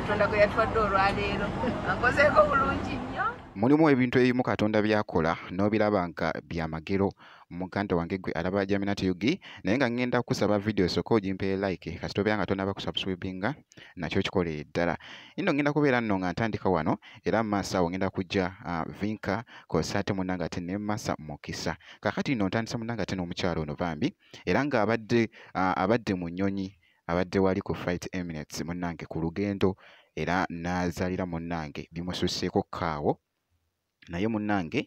Katonda gwe yatwadde olwaleero ankozeeko bulungi nnyo. Mulimu ebintu ebimu Katonda by'akola n'obiraba nga byamagero. Muganda wange gwe alaba Jaminat UG, naye nga ngenda kusaba video sooka ogimpe like, kasita obeera nga tonnaba kusubscribinga nakyo kikolere ddala. Nno ngenda kubeera nno nga ntandika wano, era mu maaso awo ngenda kujja Vinka kw'ossa ate munnange ate ne Martha Mukisa. Kaakati nno ntandise munnange ate n'omukyala ono bambi, era ng'abadde abadde mu nnyonyi, abadde wali ku Flight Emirates munnange ku lugendo, era n'azaalira munnange bimususseeko kaawo. Naye munnange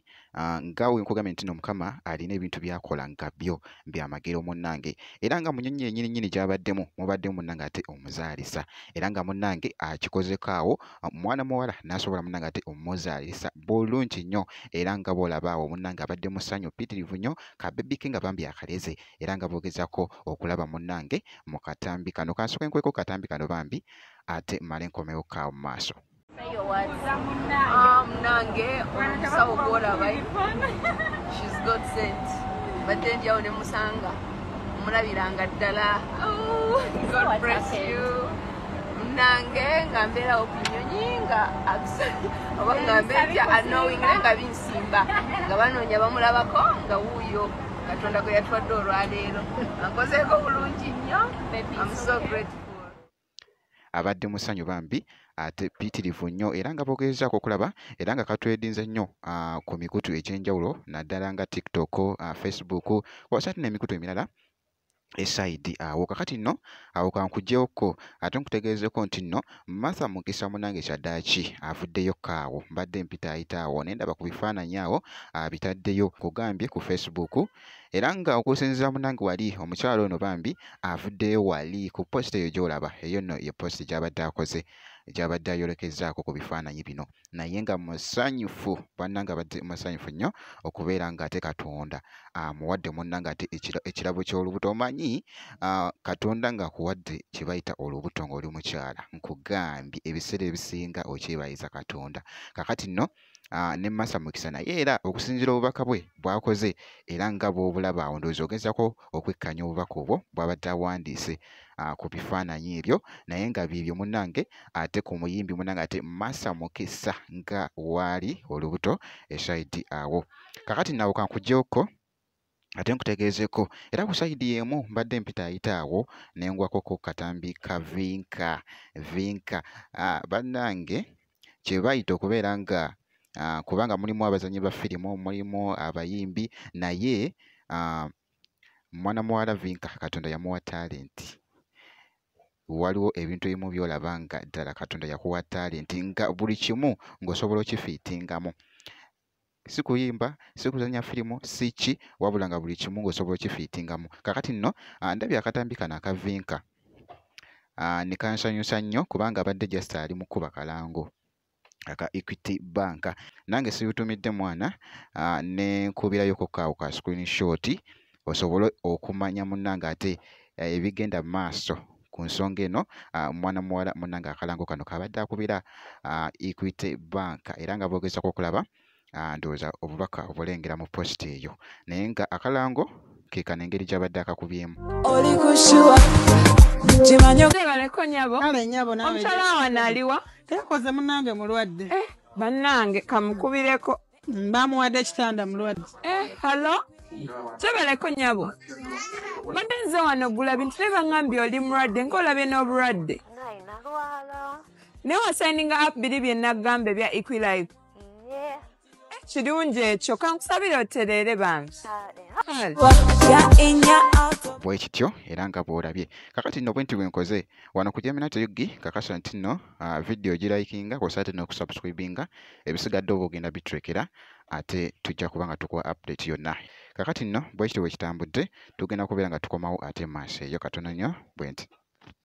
nga we nkugambye nti nno Mukama alina ebintu by'akola nga byo byamagero munnange, era nga mu nnyonyi yennyini nnyini gy'abaddemu mubaddemu munnange ate omuzaalisa, era nga munnange akikozeko awo mwana muwala n'asobola munnange ate omuzaalisa bulungi nnyo. Era nga bw'olaba awo munnange abadde mu ssanyu ppitirivu nnyo, kabebi ke nga bambi akaleze, era nga boogezaako okulaba munnange mu katambi kano. Kansooke nkweko katambi kano bambi, ate mmale nkomewo kaawo mu maaso. Munange omusawo gw'olaba, she's God sent. Badde ndi awo ne musanga, mulabiranga ddala. Oh, God bless you. Munange nga mbeerawo ku nnyonyi nga oba nga mbeera unknowingly nga binsimba, nga banoonya bamulabako nga wuuyo Katonda gwe yatwadde olwaleero ankozeeko bulungi nnyo. I'm so grateful. Abadde musanyu bambi ate ppitirivu nnyo, era nga boogezaako okulaba, era nga katwedinze nnyo ku mikutu egy'enjawulo naddala nga TikTok, Facebook kw'ossa ate n'emikutu emirala esayidi awo. Kakati nno awo kankugyewoko ate nkutegeezeeko nti nno Martha Mukisa munnange kyaddaaki avuddeyo kaawo, mbadde mpitaayita awo naye ndaba ku bifaananyi awo abitaddeyo kugambye ku Facebook, era nga okusinziira munnange wali omukyala ono bambi avuddeyo wali ku post eyo gy'olaba, eyo nno ye post gy'abadde akoze, gy'abadde ayolekezzaako ku bifaananyi bino, naye nga musanyufu bannange, abadde musanyufu nnyo okubeera ng'ate Katonda amuwadde munnange ate ekirabo ky'olubuto. Omanyi Katonda ng'akuwadde kye bayita olubuto ng'oli mukyala, nkugambye ebiseera ebisinga okyebayiza Katonda. Kaakati nno ne Martha Mukisa naye era okusinziira obubaka bwe bw'akoze, era nga bw'obulaba awo ndowooza ogezaako okwekkanya obubaka obwo bw'abadde awandiise ku bifaananyi ebyo, naye nga biibyo munnange ate ku muyimbi munnange ate Martha Mukisa nga waali olubuto esayidi awo. Kaakati nno awo kankugyewoko ate nkutegeezeeko, era ku sayidi y'emu mbadde mpitaayita awo ne ngwako ku katambi ka Vinka. Vinka bannange kye bayita okubeera nga kubanga mulimu abazannyi ba firimu, mulimu abayimbi, naye mwana muwala Vinka Katonda yamuwa talenti. Waliwo ebintu ebimu by'olaba nga ddala Katonda yakuwa talenti, nga buli kimu ng'osobola okifiitingamu, si kuyimba, si kuzannya firimu, si ki, wabula nga buli kimu ng'osobola okifiitingamu. Kaakati nno ndabye akatambi kano aka Vinka ne kansanyusa nnyo, kubanga abadde just ali mu kkuba kalango aka Equity Bank. Nange sibutumidde mwana, ne nkubirayoko kaawo ka screenshot osobole okumanya munnange ate ebigenda mu maaso ku nsonga eno. Mwana muwala munnange akalango kano kabadde akubira Equity Bank, era nga boogezaako okulaba, ndowooza obubaka obulengera mu post eyo, naye nga akalango ke kano engeri gy'abadde akakubyemu. Oli kushuwa kimanyo Baleko nnyabo. Kale nnyabo naawe. Omukyala wano aliwa? Teyakoze munnange mulwadde. Bannange kamukubireko. Bamuwadde ekitanda mulwadde. Hello? Kyebaleko nnyabo. Mbadde nze wano gula bintu naye baŋŋambye oli mulwadde, ng'olabye n'obulwadde. Naye nalwala. Naye wasayininga app biri bye naggamba ebya Equilife. Yeah. Kirungi ekyo, kankusabire otereere bambi. Kale. Kale. Bwe kityo era nga bw'olabye. Kakati nno bwe nti bwe nkoze wano ku Jaminat UG, kakasa nti nno video ogirayikinga kw'ossa ate n'okusubscribinga, ebisigadde oba ogenda bitulekera ate tujja kuba nga tukuwa update yonna. Kakati nno bwe kityo bwe kitambudde, tugenda kubeera nga tukomawo ate mu maaso eyo katono nnyo bwe nti.